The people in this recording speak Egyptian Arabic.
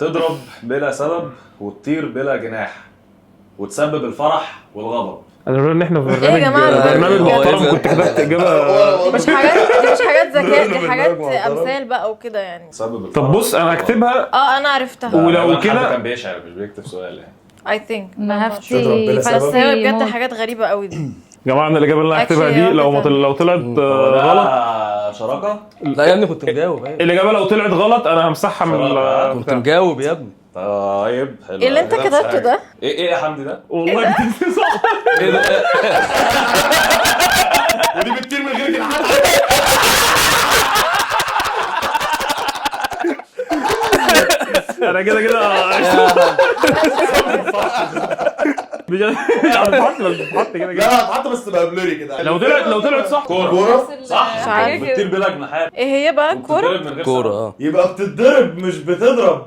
تضرب بلا سبب وتطير بلا جناح وتسبب الفرح والغضب. انا لولا ان احنا في إيه يا برنامج جماعة؟ برنامج هو محترم إيه؟ كنت كتبت اجابه. مش حاجات، دي مش حاجات ذكاء، دي برنامج حاجات محترم. امثال بقى وكده يعني. تسبب الفرح. طب بص انا هكتبها. اه انا عرفتها. ولو غالباً حد كده- كان بيشعر مش بيكتب سؤال يعني. I think. ما تضرب بلا هفتي. سبب. بس هي بجد موت. حاجات غريبة قوي دي. يا جماعة انا الاجابة اللي انا هكتبها Actually، دي لو ما واحدة لو طلعت هو ده غلط. شراكة؟ لا يا ابني كنت مجاوب، أيوة. الاجابة لو طلعت غلط انا همسحها من شراكة. كنت مجاوب يا ابني. طيب حلو. ايه اللي انت كده مش كتبته حاجة. ده؟ ايه ايه يا حمدي ده؟ والله كتبت صح. ايه ده؟ ودي بتطير من غير جناحات. انا كده كده مش مش هتتحط، بس بتتحط كده كده. لا هتحط بس تبقى blurry كده. لو طلعت صح. كورة. صح. مش عارفة. بتطير بلا جناحات ايه هي بقى؟ كورة؟ وبتتضرب من غير كورة سبب. اه. يبقى بتتضرب مش بتضرب.